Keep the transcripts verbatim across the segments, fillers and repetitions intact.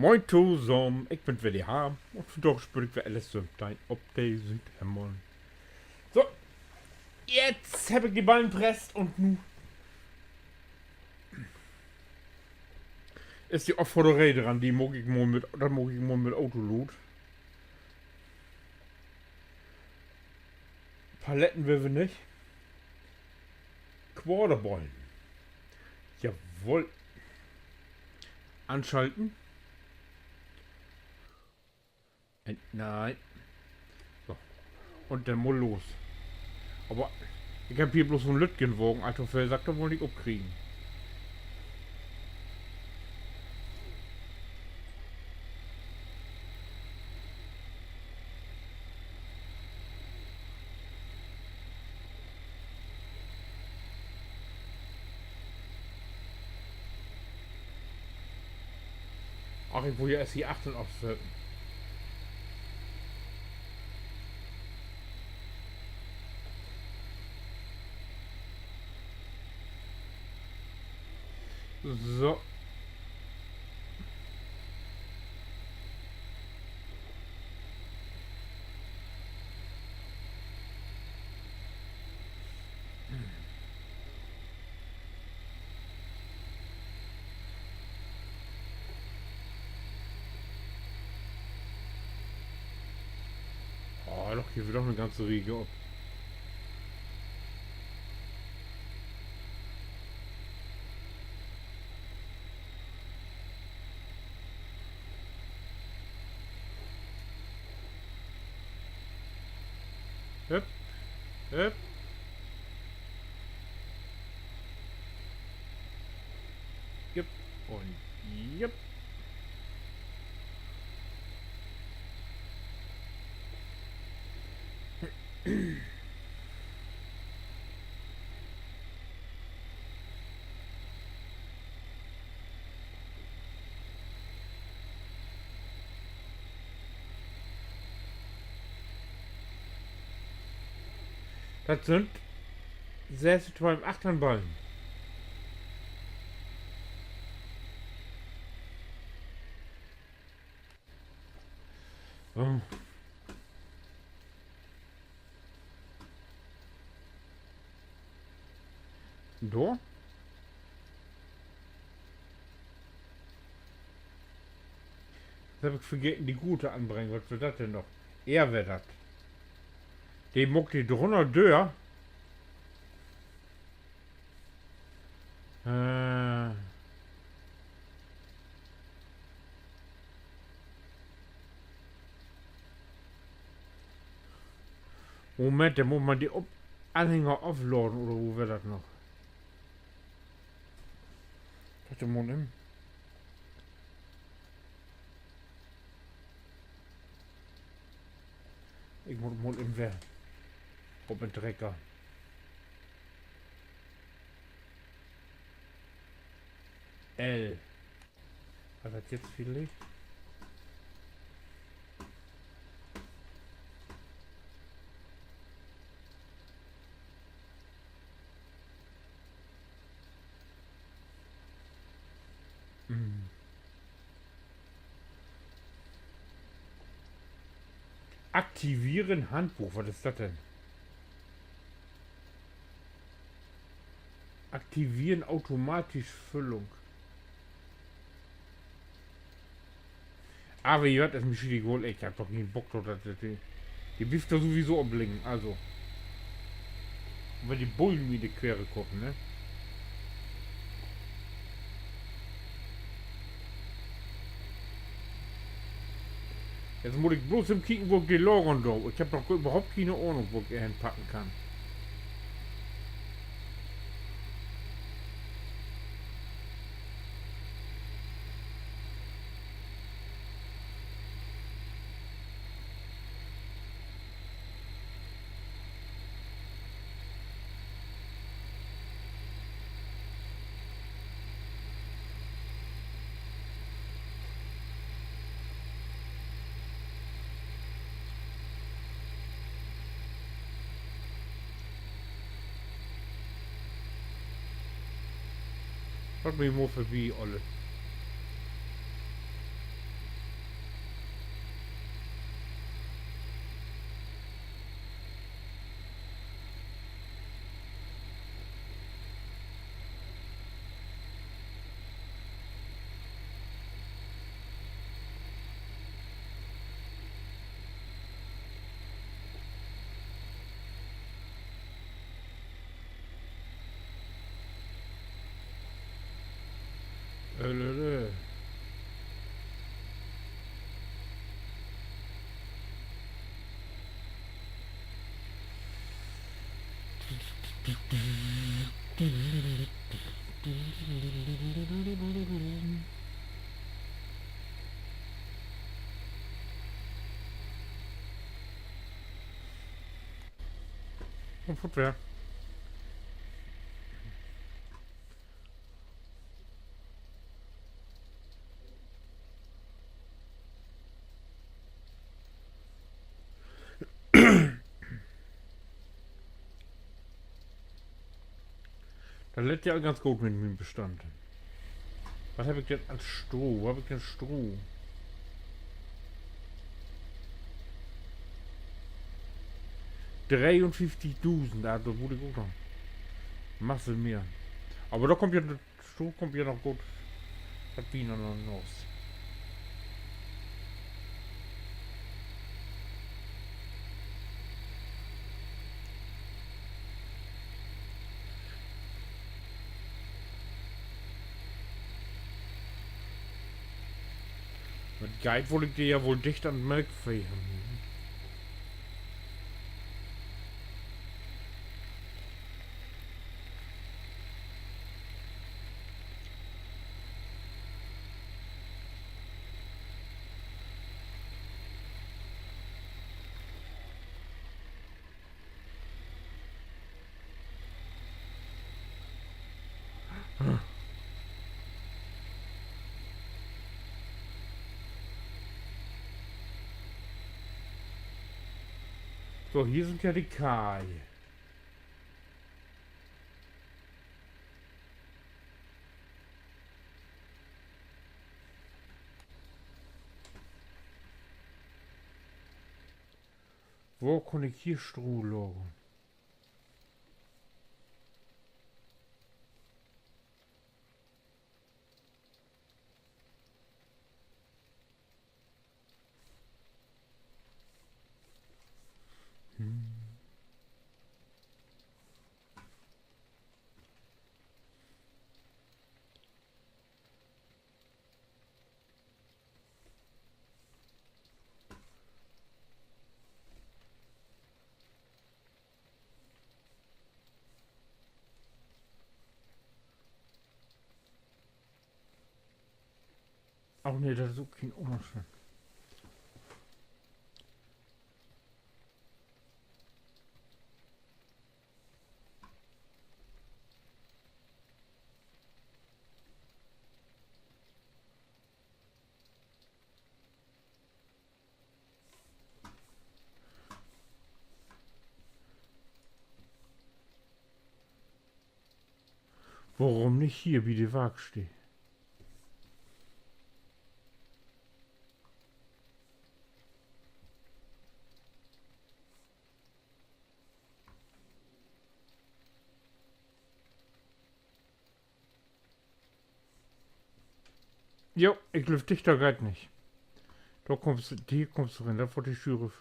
Moin tosamen, ik bün weer de Harm un vandaag speel ik weer L S söventeihn op de Südhemmern. So, jetzt heff ik de Ballen presst un nu is de Offorderee dran, de maak ik mal mit, dat maak ik mal mit Autolood. Paletten will wi nich. Quaderbollen. Jawoll. Anschalten. Äh, nee. So. Un denn mal los. Aver ik heff hier bloots so'n lüttjen Wagen, also veel Sack, de wull ik nich opkriegen. Ach, ik wull ja eerst hier achtern afsetten. So. Oh, doch, hier weer doch 'ne ganze Riege op. Hüpp, hüpp. Jupp un jupp. Dat sünd sess, twölf, achtteihn Ballen. So. Dor? Dat heff ik vergeten, de Grote anbringen. Wat weer dat denn noch? Ehr weer dat. De maakt de drünner dör. Äh. Moment, denn mutt man de op-, Anhänger ofladen, oder wo weer dat noch? Dat mutt ik. Ik mutt mal even weer op den Trecker. L. Weer dat jetzt villicht? Hm. Aktivieren Handbuch, wat is dat denn? Aktivieren automatische Füllung. Aver jo, dat is mi schietegal, ik heff doch keen Bock, dat, dat, dat, de, de blifft doch sowieso op liggen, also. Wenn de Bullen mi in de Quere kamen, ne? Nu mutt ik bloots even kieken, wo ik de lagern do. Ik heff noch överhaupt kene Ahnung, wo ik de henpacken kann. Laat mi mal vörbi, Olle. Un foort weer. Dat lett ja ganz goot mit mien Bestand. Wat heff ik denn an Stroh? Wo heff ik denn Stroh? Dreeunfieftigdusend, also mutt ik ok noch Masse mehr. Aver dor kummt ja, Stroh kummt ja noch goot. Dat wi noch, noch los. Mit Geld wull ik de ja woll dicht an Melkvee hebben. So, hier sünd ja de Kaaien. Wo kunn ik hier Stroh lagern? Och nee, dat is ok keen Unnerschied. Worüm nich hier bi de Warksteed? Jo, ik glööv, dichter geiht nich. Dor kummst, hier kummst du rin, dat warrt de Schüre.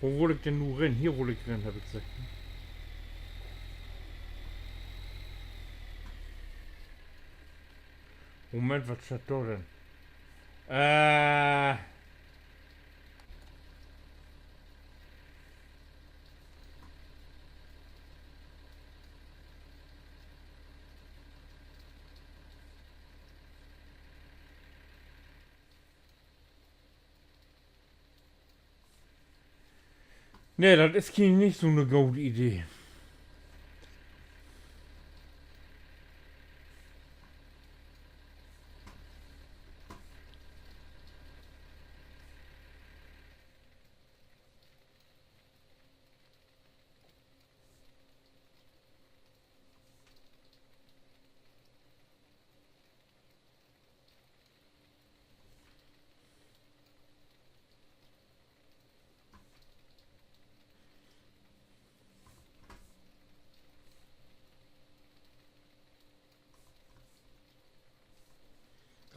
Wo wull ik denn nu rin? Hier wull ik rin, heff ik seggt. Moment, wat steiht dor denn? Äh. Nee, dat is kien, nich so 'ne gode Idee.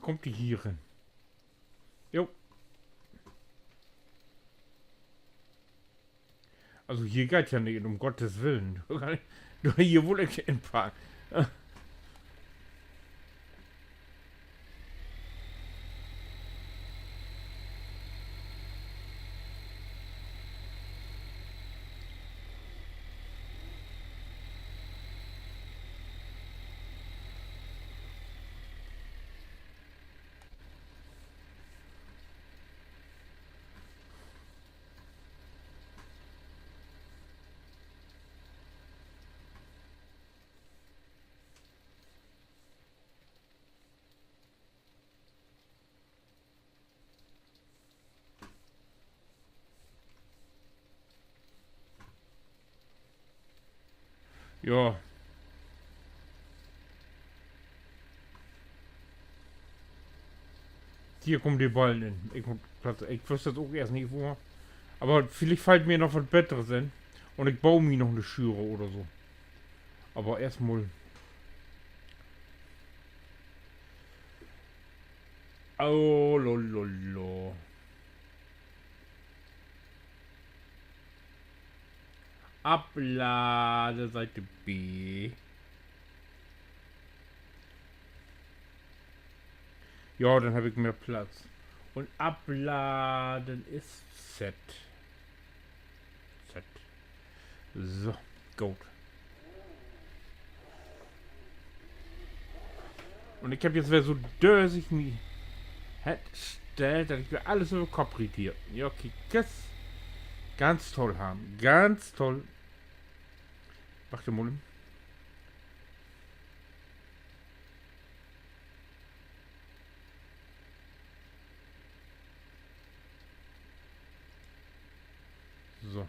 Kummt de hier rin? Jo. Also hier geiht ja nich, um Gottes Willen. Du, hier wull ik inparken. Ja. Hier kummt de Ballen in. Ik mutt Platz, ik wüss dat ok eerst nich, wo. Aver villicht fallt mi noch wat Beters in. Un ik bau mi noch 'ne Schüre oder so. Aver eerstmal. Oh, lololo. Ablade, Seite B. Ja, denn heff ik mehr Platz. Un Abladen is Z. Z. So, goot. Un ik heff jetzt weer so dösig mi hetstellt, dat ik weer allens över Kopp krieg hier. Ja, kiek, ganz toll, Harm. Ganz toll. Wacht mal. So.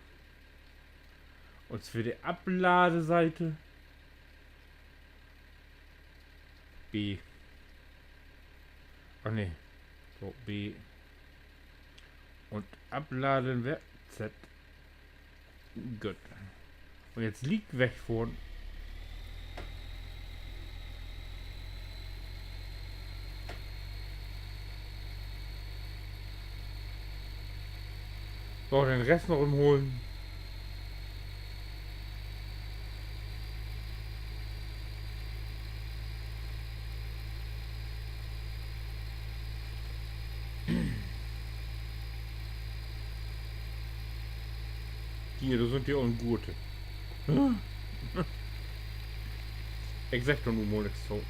Un för de Abladeseite. B. Ach nee. So, B. Un Abladen weer Z. Goot. Un jetzt liek wegfohren. So, den Rest noch inholen. Hier, dor sünd de ollen Gurte. Ik segg doch nu mal nix to.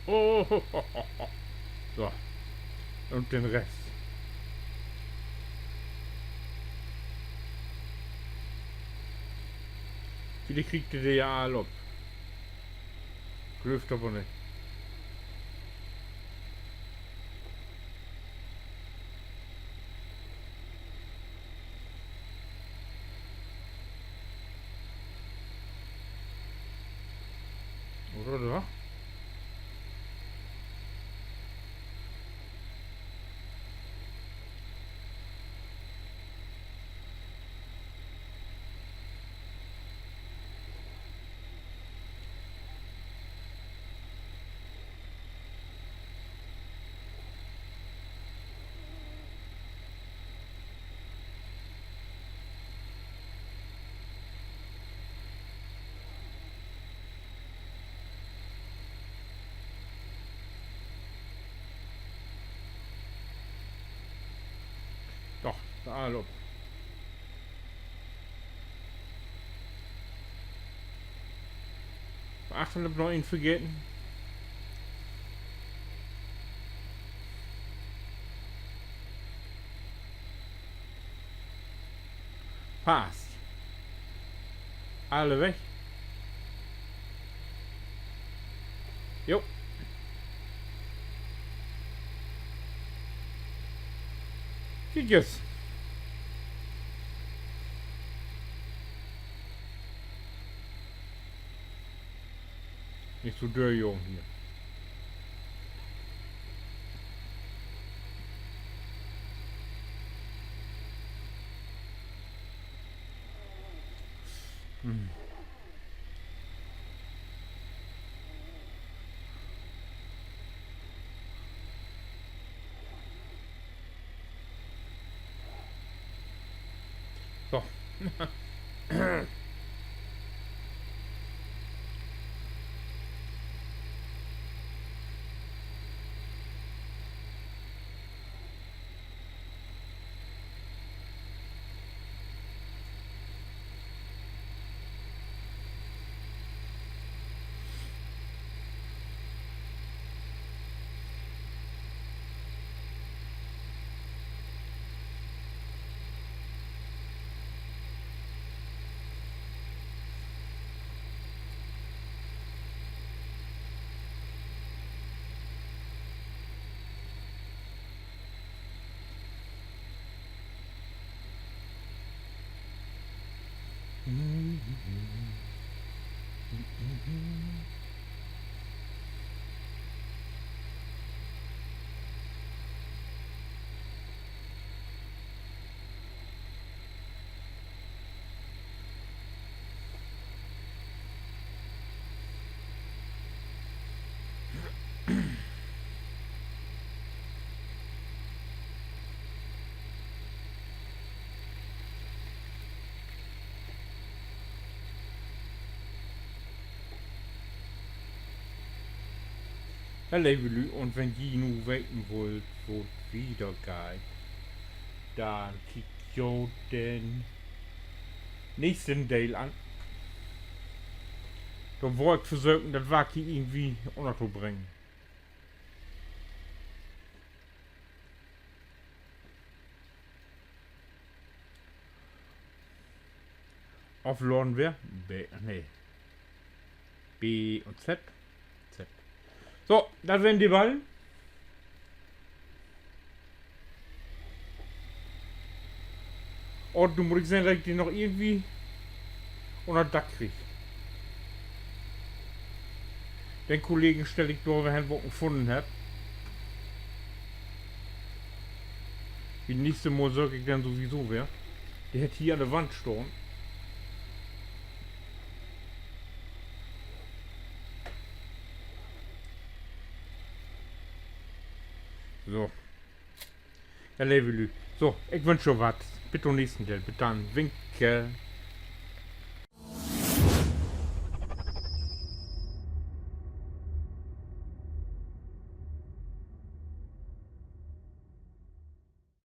Oh, so. Un den Rest. Villicht kriegt de de ja all op. Glööv aver nich. Oder doch? So, dor all op. Achtern heff ik noch een vergeten. Passt. Alle weg. Jo. Kiek es. Nich so dörjagen hier. Hm. So. Ja, leve Lüüd, un wenn ji nu weten wüllt, wo 't wieder geiht, denn kiekt jo den nächsten Deel an. Dor warr ik versöken, dat Wark hier irgendwie ünnertobringen. Afladen weer. B, nee. B un Z. Z. So, dat weren de beiden. Un nu mutt ik sehn, dat ik de noch irgendwie ünner Dack krieg. Den Kollegen stell ik dor weer hen, wo ik em funnen hebb. Bi 't nächste Mal söök ik den sowieso weer. De hett hier an de Wand stahn. So. Ja, leve Lüüd. So, ik wünsch jo wat. Bit to'n nächsten Deel. Bit denn. Winke.